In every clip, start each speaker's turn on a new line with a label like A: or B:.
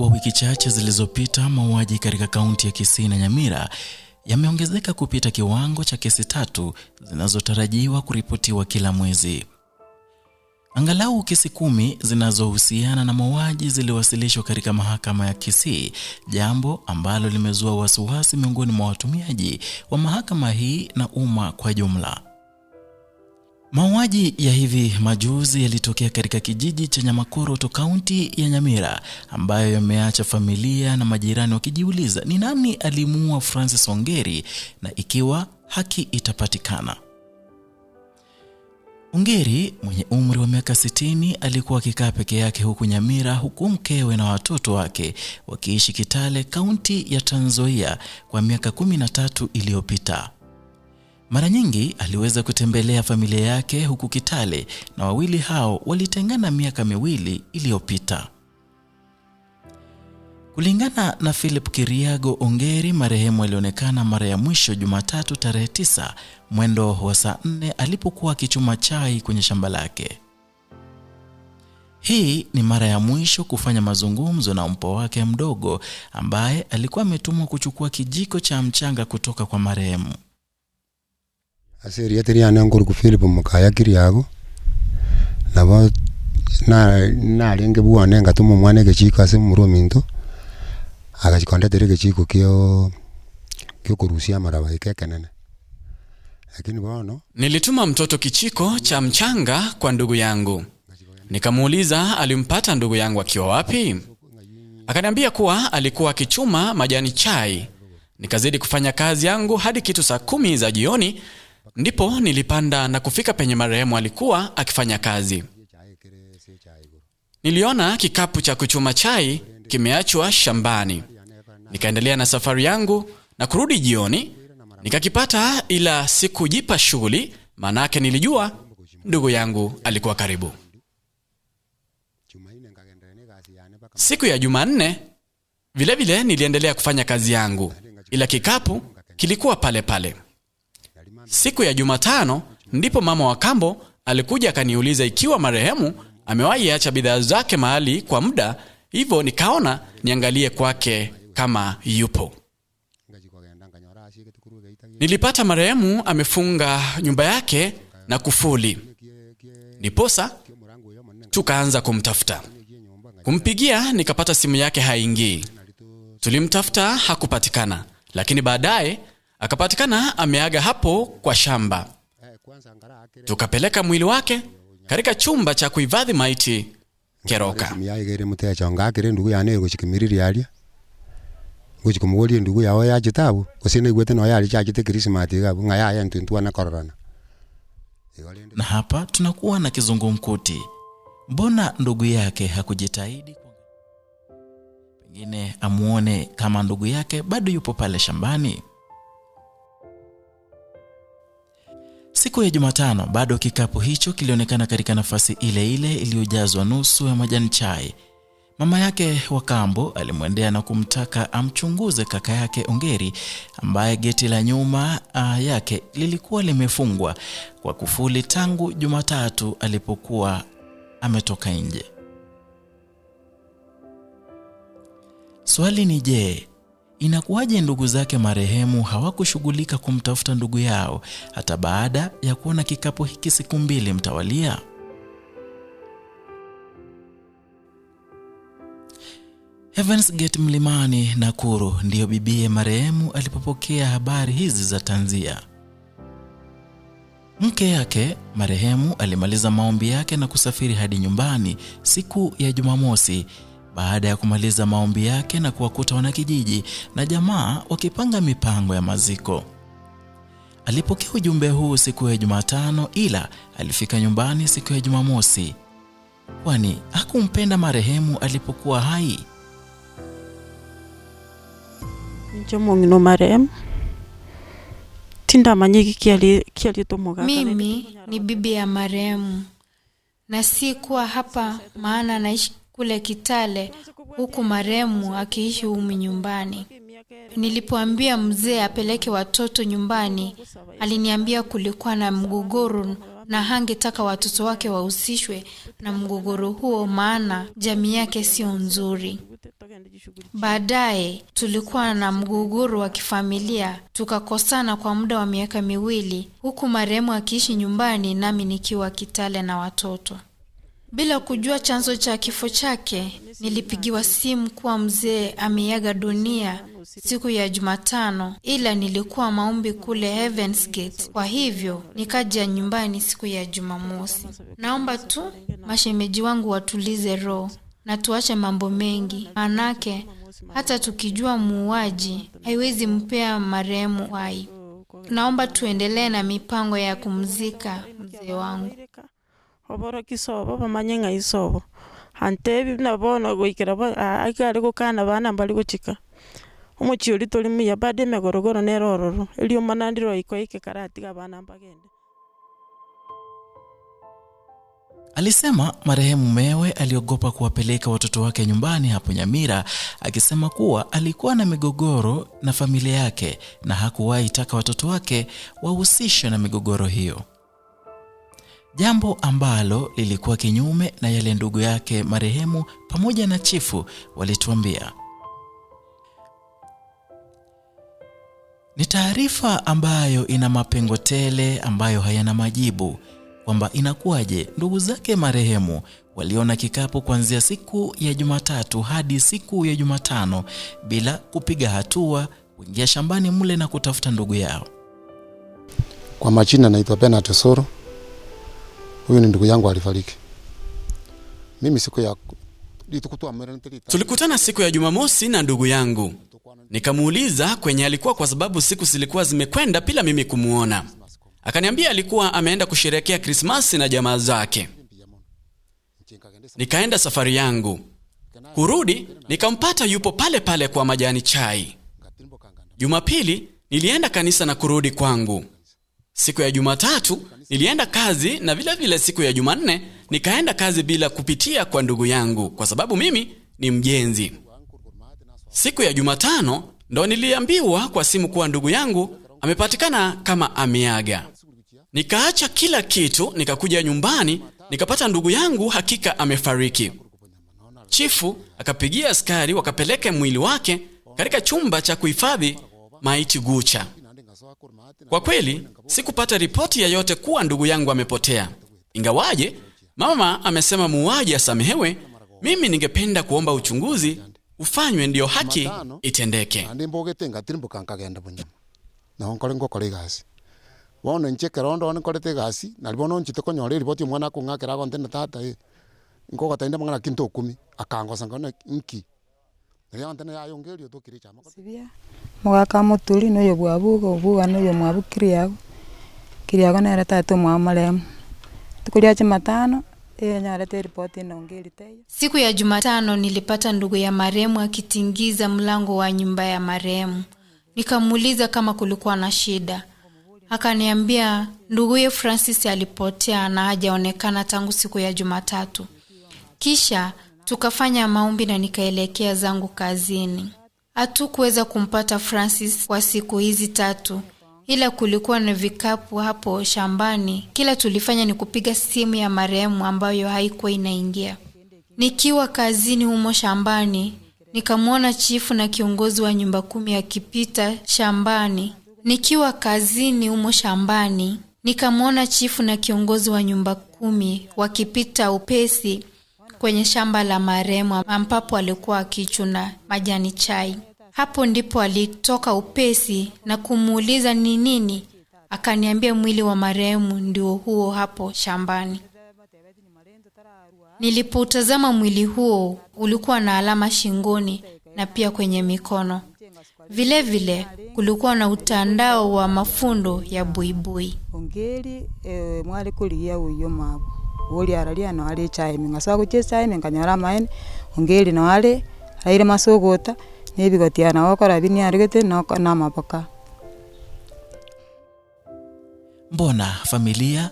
A: wa wiki chache zilizopita, mauaji katika kaunti ya Kisii na Nyamira yameongezeka kupita kiwango cha kesi 3 zinazotarajiwa kuripotiwa kila mwezi. Angalau kesi 10 zinazohusiana na mauaji ziliwasilishwa katika mahakama ya Kisii, jambo ambalo limezua wasiwasi miongoni mwa watumiaji wa mahakama hii na umma kwa jumla. Mauaji ya hivi majuzi yalitokea katika kijiji cha Nyamakoroto, kaunti ya Nyamira, ambayo yameacha familia na majirani wakijiuliza ni nani alimuua Francis Ongeri na ikiwa haki itapatikana. Ongeri mwenye umri wa miaka 60 alikuwa akikaa peke yake huku Nyamira, huku mkewe na watoto wake wakiishi Kitale, kaunti ya Trans Nzoia kwa miaka 13 iliyopita. Mara nyingi aliweza kutembelea familia yake huku Kitale, na wawili hao walitengana miaka 2 iliyopita. Kulingana na Philip Kiriago Ongeri, marehemu alionekana mara ya mwisho Jumatatu tarehe 9 mwendo wa saa 4 alipokuwa akichuma chai kwenye shamba lake. Hii ni mara ya mwisho kufanya mazungumzo na mpwa wake mdogo ambaye alikuwa ametumwa kuchukua kijiko cha mchanga kutoka kwa marehemu.
B: Aseri yatiriana nguru ku Philip Mukaya Kiriago nabo na narenge bwane ngatuma mwana gechiko ase muruminto agachikondetere gechiko kio kurusia maraba ikekenene. Lakini bono
C: nilituma mtoto kichiko cha mchanga kwa ndugu yangu. Nikamuuliza alimpata ndugu yangu akiwa wapi? Akaniambia kuwa alikuwa akichuma majani chai. Nikazidi kufanya kazi yangu hadi kitu saa 10 za jioni, ndipo nilipanda na kufika penye marehemu alikuwa akifanya kazi. Niliona kikapu cha kuchuma chai kimeachwa shambani. Nikaendelea na safari yangu na kurudi jioni nikakipata, ila sikujipa shughuli, manake nilijua ndugu yangu alikuwa karibu. Siku ya Jumanne vile vile niliendelea kufanya kazi yangu, ila kikapu kilikuwa pale pale. Siku ya Jumatano ndipo mama wa kambo alikuja akaniuliza ikiwa marehemu amewahi acha bidhaa zake mahali kwa muda, hivyo nikaona niangalie kwake kama yupo. Nilipata marehemu amefunga nyumba yake na kufuli. Ndiposa tukaanza kumtafuta. Kumpigia nikapata simu yake haingii. Tulimtafuta hakupatikana, lakini baadaye akapatikana ameaga hapo kwa shamba. Tukapeleka mwili wake katika chumba cha kuhifadhi maiti Keroka.
B: Ndugu yane gochikimiriri aria gochikumugori ndugu yao ya chitabu gose naigwete no yari chachite Krismasi gabu ng'a yaya ntu na kororana.
A: Na hapa tunakuwa na kizungumkuti. Mbona ndugu yake hakujitahidi pengine amuone kama ndugu yake bado yupo pale shambani? Siku ya Jumatano bado kikapu hicho kilionekana katika nafasi ile ile iliyojazwa nusu ya majani chai. Mama yake wa kambo alimwendea na kumtaka amchunguze kaka yake Ongeri ambaye geti la nyuma yake lilikuwa limefungwa kwa kufuli tangu Jumatatu alipokuwa ametoka nje. Swali ni je, inakuwaje ndugu zake marehemu hawakushughulika kumtafuta ndugu yao hata baada ya kuona kikapu hiki siku 2 mtawalia? Heavens Gate Mlimani, Nakuru ndiyo bibie marehemu alipopokea habari hizi za tanzia. Mke yake marehemu alimaliza maombi yake na kusafiri hadi nyumbani siku ya Jumamosi baada ya kumaliza maombi yake na kuwakuta wanakijiji na jamaa wakipanga mipango ya maziko. Alipokea ujumbe huu siku ya Jumatano, ila alifika nyumbani siku ya Jumamosi, kwani hakumpenda marehemu alipokuwa hai.
D: Mimi ni bibi ya marehemu na si kuwa hapa, maana naishi kule Kitale huku marehemu akiishi humu nyumbani. Nilipoambia mzee apeleke watoto nyumbani, aliniambia kulikuwa na mgogoro na hangetaka watoto wake wahusishwe na mgogoro huo, maana jamii yake sio nzuri. Baadaye tulikuwa na mgogoro wa kifamilia, tukakosana kwa muda wa miaka 2, huku marehemu akiishi nyumbani nami nikiwa Kitale na watoto. Bila kujua chanzo cha kifo chake, nilipigiwa simu kuwa mzee ameaga dunia siku ya Jumatano, ila nilikuwa maombi kule Heaven's Gate, kwa hivyo nikaja nyumbani siku ya Jumamosi. Naomba tu mashemeji wangu watulize roho na tuache mambo mengi, manake hata tukijua muuaji haiwezi mpea marehemu uhai. Naomba tuendelee na mipango ya kumzika mzee wangu.
E: Oboro kisobo bamanye ng'a isobo antebi nabono goikera akari gokana bana mbali gochika omochiori tori muya bade megorogoro nerororo elio manandiro ikoike karatiga bana mbagende.
A: Alisema marehemu mumewe aliogopa kuwapeleka watoto wake nyumbani hapo Nyamira, akisema kuwa alikuwa na migogoro na familia yake na hakuwahi taka watoto wake wahusishwe na migogoro hiyo, jambo ambalo lilikuwa kinyume na yale ndugu yake marehemu pamoja na chifu walituambia. Ni taarifa ambayo ina mapengo tele ambayo hayana majibu, kwamba inakuwaje ndugu zake marehemu waliona kikapu kuanzia siku ya Jumatatu hadi siku ya Jumatano bila kupiga hatua kuingia shambani mle na kutafuta ndugu yao.
F: Kwa majina naitwa Bernard Osoro. Huyu ni ndugu yangu alifariki. Mimi siku ya
C: Tulikutana siku ya Jumamosi na ndugu yangu. Nikamuuliza kwenye alikuwa kwa sababu siku zilikuwa zimekwenda bila mimi kumuona. Akaniambia alikuwa ameenda kusherehekea Krismasi na jamaa zake. Nikaenda safari yangu. Kurudi nikampata yupo pale pale kwa majani chai. Jumapili nilienda kanisa na kurudi kwangu. Siku ya Jumatatu nilienda kazi na vile vile siku ya Jumanne nikaenda kazi bila kupitia kwa ndugu yangu kwa sababu mimi ni mjenzi. Siku ya Jumatano ndo niliambiwa kwa simu kuwa ndugu yangu amepatikana kama ameaga. Nikaacha kila kitu nikakuja nyumbani nikapata ndugu yangu hakika amefariki. Chifu akapigia askari wakapeleke mwili wake katika chumba cha kuhifadhi maiti Gucha. Kwa kweli sikupata ripoti yoyote kuwa ndugu yangu amepotea. Ingawaje mama amesema muuaji asamehewe, mimi ningependa kuomba uchunguzi ufanywe ndio haki itendeke.
F: Na nkore ngokora igasi bono inche kerondo nkorete igasi nari bono nchite konyora eriboti omwana akong'akera agonte na tata nkogotende mang'ana kinto okumi akangosa nkona nki nari agonte nayayongerio tokire chama
G: Mugaka muturi noyo bwabuga obuga noyo mwabu kiriago kiriago nere tata omwa marehemu tukuria Jumatano nyorete ripoti nongeri teyo.
D: Siku ya Jumatano nilipata ndugu ya marehemu akitingiza mlango wa nyumba ya marehemu. Nikamuuliza kama kulikuwa na shida. Akaniambia nduguye Francis alipotea na hajaonekana tangu siku ya Jumatatu. Kisha tukafanya maombi na nikaelekea zangu kazini. Hatukuweza kumpata Francis kwa siku hizi 3, ila kulikuwa na vikapu hapo shambani. Kila tulifanya ni kupiga simu ya marehemu ambayo haikuwa inaingia. Nikiwa kazini humo shambani, nikamwona chifu na kiongozi wa nyumba 10 akipita shambani. Nikiwa kazini humo shambani, nikamwona chifu na kiongozi wa nyumba 10 wakipita upesi kwenye shamba la marehemu ambapo alikuwa akichuna majani chai. Hapo ndipo alitoka upesi na kumuuliza ni nini. Akaniambia mwili wa marehemu ndio huo hapo shambani. Nilipotazama mwili huo ulikuwa na alama shingoni na pia kwenye mikono. Vile vile kulikuwa na utandao wa mafundo ya buibui.
G: Ongeri mwali kulia uyo mabu. Uli aralia no ali chai minga sago chai minga nyora maene ongeri no ali aire masogota nebigotia na okora bini arigete no na mapaka.
A: Mbona familia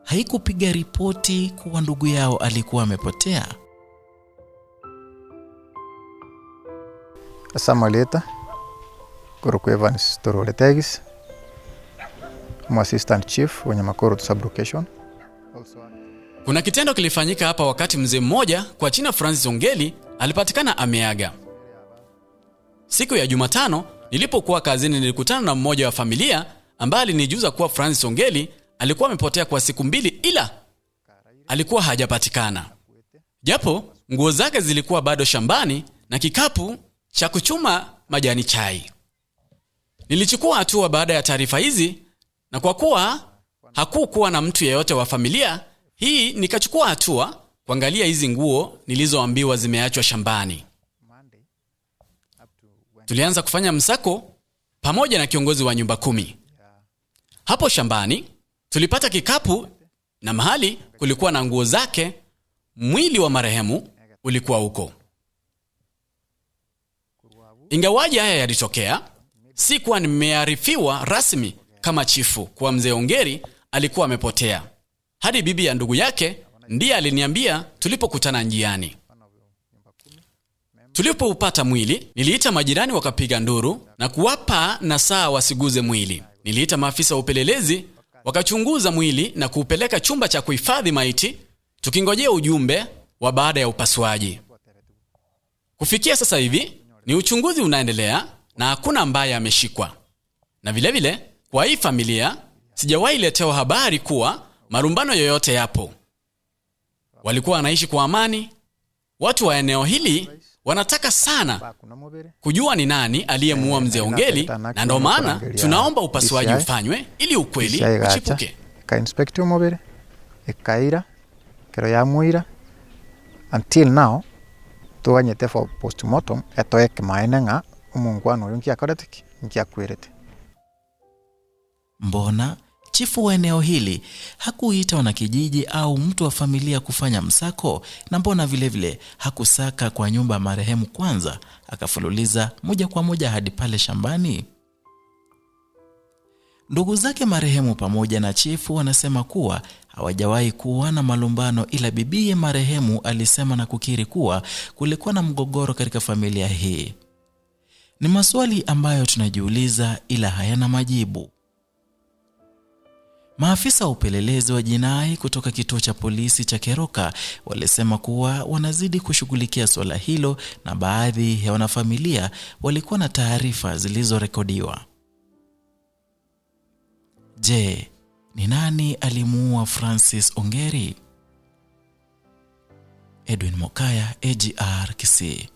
A: haikupiga ripoti kuwa ndugu yao alikuwa amepotea?
H: Samaleta Koroko Evans Torole Tegis, mu assistant chief wa Nyamakoro sub-location.
C: Kuna kitendo kilifanyika hapa wakati mzee mmoja kwa jina Francis Ongeli alipatikana ameaga. Siku ya Jumatano nilipokuwa kazini, nilikutana na mmoja wa familia ambaye alinijuza kuwa Francis Ongeli alikuwa amepotea kwa siku 2, ila alikuwa hajapatikana, japo nguo zake zilikuwa bado shambani na kikapu cha kuchuma majani chai. Nilichukua hatua baada ya taarifa hizi, na kwa kuwa hakukuwa na mtu yeyote wa familia hii, nikachukua hatua kuangalia hizi nguo nilizoambiwa zimeachwa shambani. Tulianza kufanya msako pamoja na kiongozi wa nyumba 10. Hapo shambani tulipata kikapu na mahali kulikuwa na nguo zake. Mwili wa marehemu ulikuwa huko. Ingawaje haya yalitokea, sikuwa nimearifiwa rasmi kama chifu kuwa mzee Ongeri alikuwa amepotea. Hadi bibi ya ndugu yake ndiye aliniambia tulipokutana njiani. Tulipoupata mwili, niliita majirani wakapiga nduru na kuwapa nasaha wasiguze mwili. Niliita maafisa wa upelelezi wakachunguza mwili na kuupeleka chumba cha kuhifadhi maiti, tukingojea ujumbe wa baada ya upasuaji. Kufikia sasa hivi ni uchunguzi unaendelea na hakuna ambaye ameshikwa. Na vilevile kwa hii familia sijawahi letewa habari kuwa marumbano yoyote yapo. Walikuwa wanaishi kwa amani. Watu wa eneo hili wanataka sana kujua ni nani aliyemuua mzee Ongeli, na ndio maana tunaomba upasuaji ufanywe ili ukweli uchipuke.
H: Ka inspect umubiri ikaira kero ya muira until now tuganyete for postmortem etoeke maene ng'a omongwana oyo nkiakorete ki nkiakwirete.
A: Mbona chifu wa eneo hili hakuita wanakijiji au mtu wa familia kufanya msako? Na mbona vilevile hakusaka kwa nyumba marehemu kwanza, akafululiza moja kwa moja hadi pale shambani? Ndugu zake marehemu pamoja na chifu wanasema kuwa hawajawahi kuwa na malumbano, ila bibiye marehemu alisema na kukiri kuwa kulikuwa na mgogoro katika familia hii. Ni maswali ambayo tunajiuliza ila hayana majibu. Maafisa wa upelelezi wa jinai kutoka kituo cha polisi cha Keroka walisema kuwa wanazidi kushughulikia swala hilo, na baadhi ya wanafamilia walikuwa na taarifa zilizorekodiwa. Je, ni nani alimuua Francis Ongeri? Edwin Mokaya, AGR Kisii.